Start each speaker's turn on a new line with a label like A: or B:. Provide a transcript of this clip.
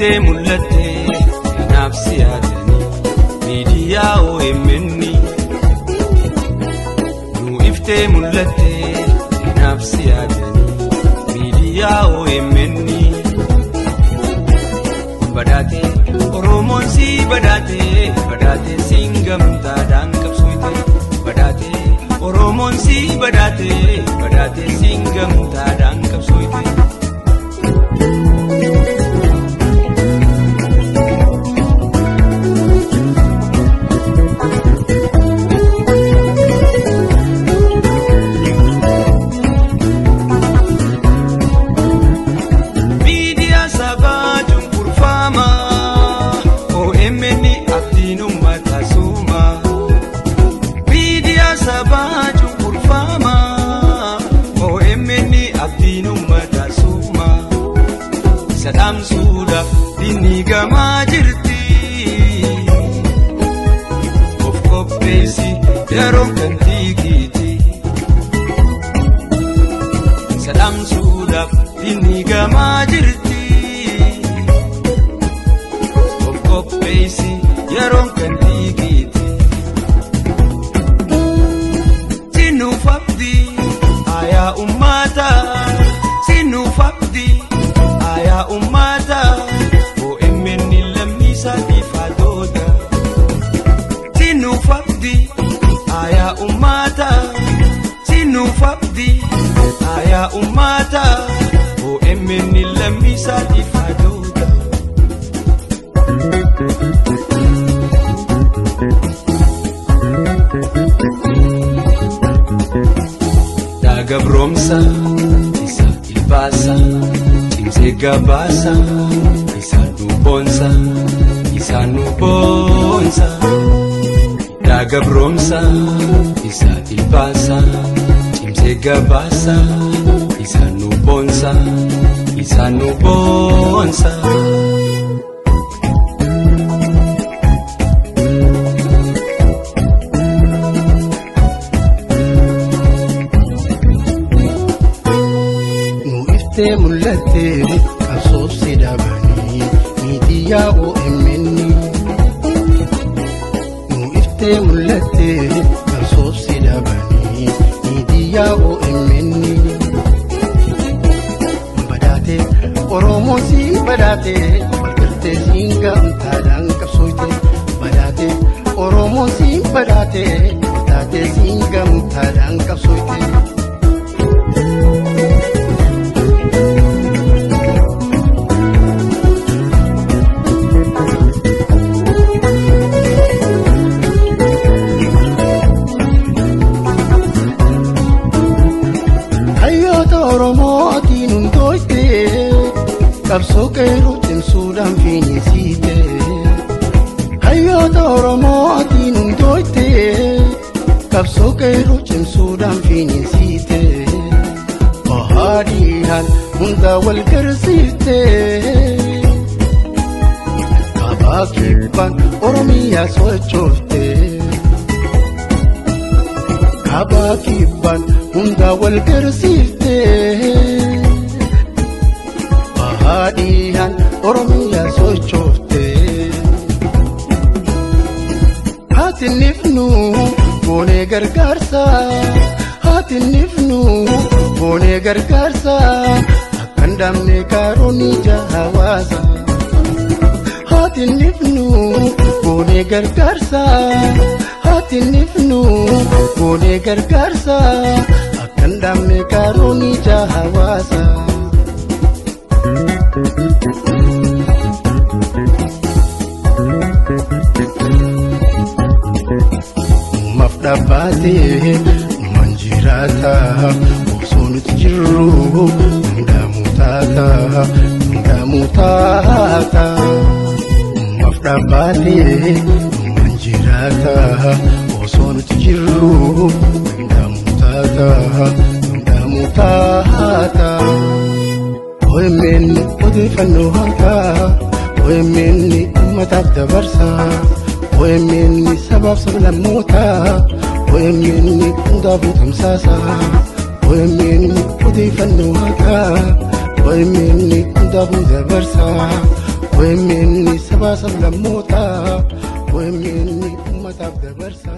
A: Iftee mul'atte kanaaf si yaadanii miidiyaa OMN. Nu iftee mul'atte kanaaf si yaadanii miidiyaa OMN. Badhaate Oromoon si badhaate, badhaate siin gamtaadhaan qabsooyte. Badhaate Oromoon si badhaate, badhaate siin gamtaadhaan qabsooyte. Miidiyaa sabaa cunqurfamaa, OMN abdiin uummata suuma. Miidiyaa sabaa cunqurfamaa, OMN abdiin uummata suuma. Isa dhaamsuudhaaf diinni gamaa jirti. Of qopheessi, yeroon kan tiikiiti. Isa dhaamsuudhaaf diinni gamaa jirti. Of qopheessi, yeroon kan tiikiiti. Sinuuf abdii aayaa ummata, sinuuf abdii aayaa ummata, OMN lammii isaatiif haadhoota. Sinuuf abdii aayaa ummata, sinuuf abdii aayaa ummata, OMN lammii isaatiif haadhoota. Gabroomsa isa ilbaasa, cimsee gabaasa, isaan nu boonsa, isaan nu boonsa. Gabroomsa isa ilbaasa, cimsee gabaasa, isaan nu boonsa, isaan nu boonsa.
B: Nu iftee mul'atte qabsoof si dhabanii miidiyaa OMN. Nu iftee mul'atte qabsoof si dhabanii miidiyaa OMN. Badhaate Oromoon si badhaate, walgartee siin gamtaadhaan qabsooyte. Badhaate Oromoon si badhaate, taatee siin gamtaadhaan qabsooyte. Hayyoota Oromootiin hundooyte, qabsoo qeerroo cimsuudhaan fiinisiite. Hayyoota Oromootiin hundooyte, qabsoo qeerroo cimsuudhaan fiinisiite. Bahaadhiidhaan hunda wal garsiifte. Kaabaa kibbaan Oromiyaa sochoofte. Kaabaa kibbaan hunda wal garsiifte. Bahaadhiidhaan Oromiyaa sochoofte. Haati nifnu goonee gargaarsa. Haati nifnu goonee gargaarsa. Akka hin dhabne karoon ija hawaasa. Haati nifnu goonee gargaarsa. Haati nifnu goonee gargaarsa. Akka hin dhabne karoon ija hawaasa. Uumaaf dhaabbatee uumaan jiraata, osoo nuti jirru hundaamuu taata, hundaamuu taata. Uumaaf dhaabbatee uumaan jiraata, osoo nuti jirru hundaamuu taata, hundaamuu taata. OMN odeeffannoo haqaa, OMN uummataaf dabarsa, OMN sabaaf sablammoota, OMN hundaafuu tamsaasa. OMN odeeffannoo haqaa, OMN hundaafuu dabarsa. OMN sabaa sablammootaa OMN uummataaf dabarsa.